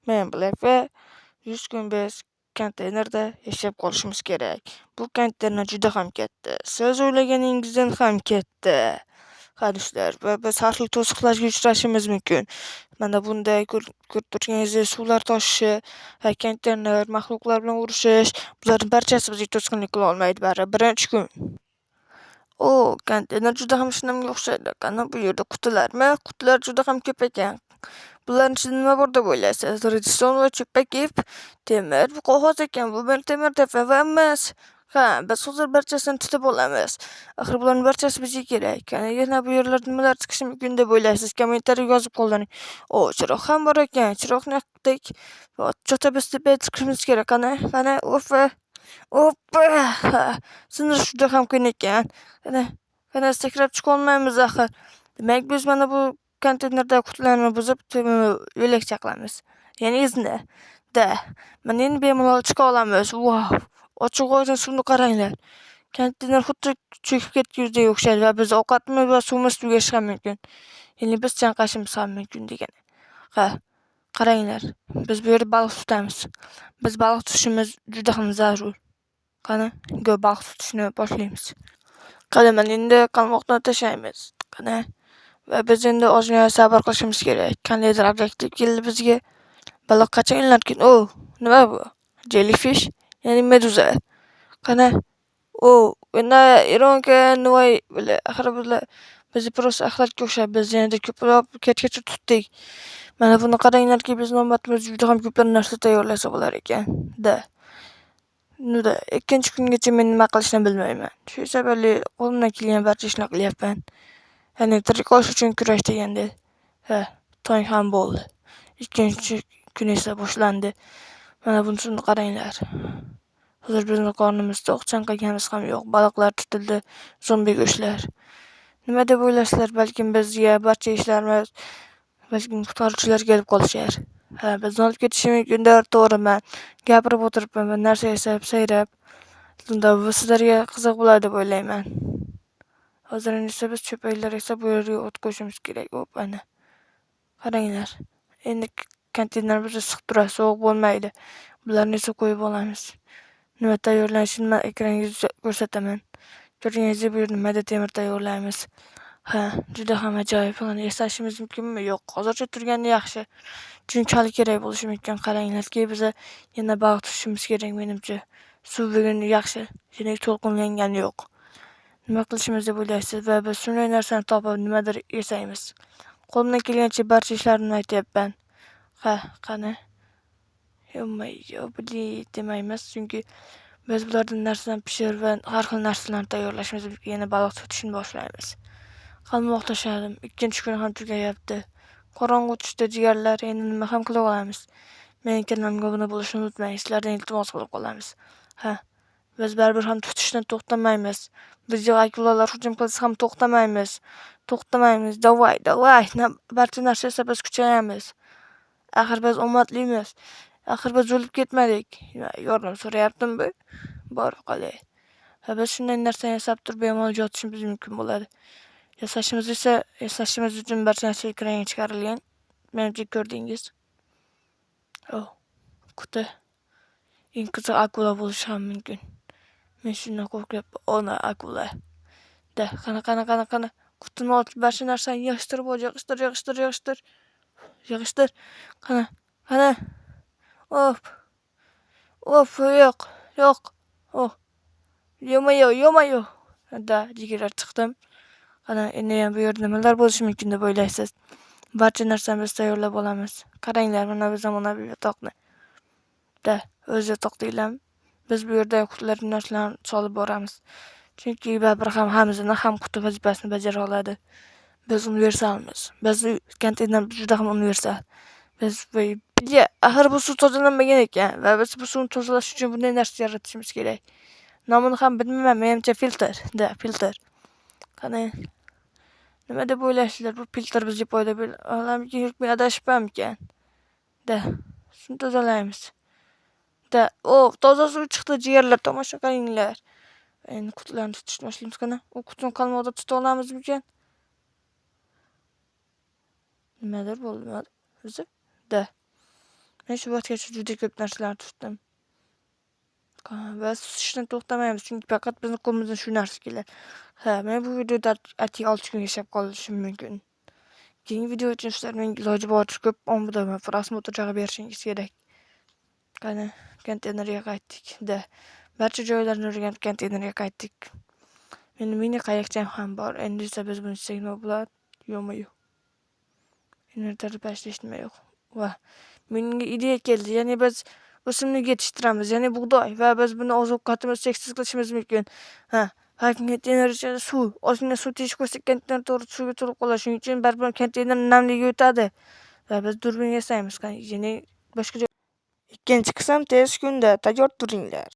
Men Black va 100 kun biz konteynerda yashab qolishimiz kerak. Bu konteyner juda ham katta. Siz o'ylaganingizdan ham katta. Ha do'stlar, va biz har xil to'siqlarga uchrashimiz mumkin. Mana bunday ko'rib turganingizdek suvlar toshishi, va konteyner, maxluqlar bilan urushish, bularning barchasi bizga to'sqinlik qila olmaydi bari. Birinchi kun. O, konteyner juda ham shinamga o'xshaydi. Qani bu yerda qutilarmi? Qutilar juda ham ko'p ekan. Bularning ichida nima bor deb o'ylaysiz? Redstone va cho'pak ip, temir, bu qog'oz ekan, bu bir temir tepa va mis. Ha, biz hozir barchasini tutib olamiz. Axir bularning barchasi bizga kerak. Qani yana bu yerlarda nimalar chiqishi mumkin deb o'ylaysiz? Kommentariyaga yozib qoldiring. O, chiroq ham bor ekan. Chiroqni yoqdik. Va chota biz tepaga chiqishimiz kerak. Qani, qani, oppa. Oppa. Ha, sindirish juda ham qiyin ekan. Qani, qani sakrab chiqa olmaymiz axir. Demak, biz mana bu konteynerdagi qutilarni buzib yo'lakcha qilamiz. Ya'ni izni. Da. Mana endi bemalol chiqa olamiz. Vau! Ochiq oydin suvni qaranglar. Konteyner xuddi cho'kib ketgudek o'xshaydi va biz ovqatimiz va suvimiz tugashi ham mumkin. Ya'ni biz chanqashimiz ham mumkin degani. Ha, qaranglar. Biz bu yerda baliq tutamiz. Biz baliq tutishimiz juda ham zarur. Qani, go baliq tutishni boshlaymiz. Qani, mana endi qalmoqdan tashlaymiz. Qani. Va biz endi ozgina sabr qilishimiz kerak. Qandaydir obyektiv keldi bizga. Baliq qachon ilinarkan? O, nima bu? Jellyfish, ya'ni meduza. Qani? O, ena ironka nima bular? Axir bular bizni просто axlatga o'xshab biz yanada ko'proq kechgacha tutdik. Mana buni qaranglarki, biz navbatimiz juda ham ko'plab narsa tayyorlasa bo'lar ekan. Da. Ну да, ikkinchi kungacha men nima qilishni bilmayman. Shu sababli qo'limdan kelgan barcha ishni qilyapman. Ya'ni tirik qolish uchun kurash deganda. Ha, tong ham bo'ldi. Ikkinchi kun esa boshlandi. Mana bunisini qaranglar. Hozir bizni qornimiz to'q, chanqaganimiz ham yo'q. Baliqlar tutildi, zombi go'shtlar. Nima deb o'ylaysizlar? Balkim bizga barcha ishlarimiz, balkim qutqaruvchilar kelib qolishar. Ha, bizni olib ketishi mumkindir, to'g'ri man gapirib o'tiribman, bir narsa yasab, sayrab. Unda bu sizlarga qiziq bo'ladi deb o'ylayman. Hozir esa biz cho'paklar esa bu yerga o't qo'yishimiz kerak. Op, ana. Qaranglar. Endi konteynerimiz issiq turadi, sovuq bo'lmaydi. Bularni esa qo'yib olamiz. Nima tayyorlanishini man ekranga ko'rsataman. Ko'rganingizdek bu yerda mayda temir tayyorlaymiz. Ha, juda ham ajoyib. Buni yasashimiz mumkinmi? Yo'q, hozircha turgani yaxshi. Chunki hali kerak bo'lishi mumkin. Qaranglarki, biza yana baliq tutishimiz kerak menimcha. Suv bugun yaxshi, yana to'lqinlangani yo'q. Nima qilishimiz deb o'ylaysiz? Va biz shunday narsani topib nimadir yasaymiz. Qo'limdan kelgancha barcha ishlarimni aytyapman. Ha, qani? Yo, блин demaymiz, chunki biz bulardan narsani pishirib va har xil narsalarni tayyorlashimiz mumkin. Yana baliq tutishni boshlaymiz. Qalmoq tashladim. Ikkinchi kun ham tugayapti. Qorong'u tushdi jigarlar, endi nima ham qila olamiz? Mening kanalimga obuna bo'lishni unutmang. Sizlardan iltimos qilib qolamiz. Ha, biz baribir ham tutishdan to'xtamaymiz. Bizga akulalar hujum qilsa ham to'xtamaymiz. To'xtamaymiz. Давай, давай. Barcha narsa esa biz kuchayamiz. Axir biz omadlimiz. Axir biz o'lib ketmadik. Yordam so'rayaptim bu. Bor qolay. Ha, biz shunday narsani yasab turib bemalol yotishimiz mumkin bo'ladi. Yasashimiz esa yasashimiz uchun barcha narsa ekranga chiqarilgan. Menimcha ko'rdingiz. Oh, quti. Eng qiziq akula bo'lishi ham mumkin. Men shundan qo'rqyapman. Ona akula. Da, qani, qani, qani, qani. Qutini ochib barcha narsani yig'ishtirib ol, yig'ishtir, yig'ishtir, yig'ishtir. Yig'ishtir. Qani, qani. Op. Op, yo'q, yo'q. Oh. Ё-моё, ё-моё. Da, jigarlar chiqdim. Qani, endi ham bu yerda nimalar bo'lishi mumkin deb o'ylaysiz? Barcha narsani biz tayyorlab olamiz. Qaranglar, mana bu zamonaviy yotoqni. Da, o'z yotoq deyilami? Biz bu yerda qutilarni narsalarni solib boramiz. Chunki baribir ham hamzini ham quti vazifasini bajara oladi. Biz universalmiz. Biz konteyner juda ham universal. Biz axir bu suv tozalanmagan ekan va biz bu suvni tozalash uchun bunday narsa yaratishimiz kerak. Nomini ham bilmayman, menimcha filtr. Da, filtr. Qani? Nima deb o'ylaysizlar? Bu filtr bizga foyda olarmikin yo'qmi, adashibmanmikan? Da, suvni tozalaymiz. Da, o, toza suv chiqdi jigarlar, tomosha qilinglar. Endi qutilarni tutishni boshlaymiz. Qani, u qutini qalmoqda tuta olamizmikan? Nimadir bo'ldi, o'zi? Da. Men shu vaqtgacha juda ko'p narsalar tutdim. Va tutishdan to'xtamaymiz, chunki faqat bizni qo'limizdan shu narsa keladi. Ha, men bu videoda atigi 6 kun yashab qolishim mumkin. Keyingi video uchun sizlar menga iloji boricha ko'p obuna va просмотр jag'i berishingiz kerak. Qani, konteynerga qaytdik. Да. Barcha joylarni o'rganib, konteynerga qaytdik. Meni mini qayiqcham ham bor. Endi esa biz buni ichsak nima bo'ladi? Ё-моё. Inventarda почти hech nima yo'q. Va menga ideya keldi. Ya'ni biz o'simlik yetishtiramiz, ya'ni bug'doy, va biz buni oziq-ovqatimizni cheksiz qilishimiz mumkin. Ha, har konteyner ichida suv, ozgina suv teshib qo'ysak, konteyner to'g'ri suvga to'lib qoladi. Shuning uchun baribir konteyner namligi o'tadi. Va biz durbin yasaymiz. Ya'ni boshqa joy. Ikkinchi qism tez kunda, tayyor turinglar.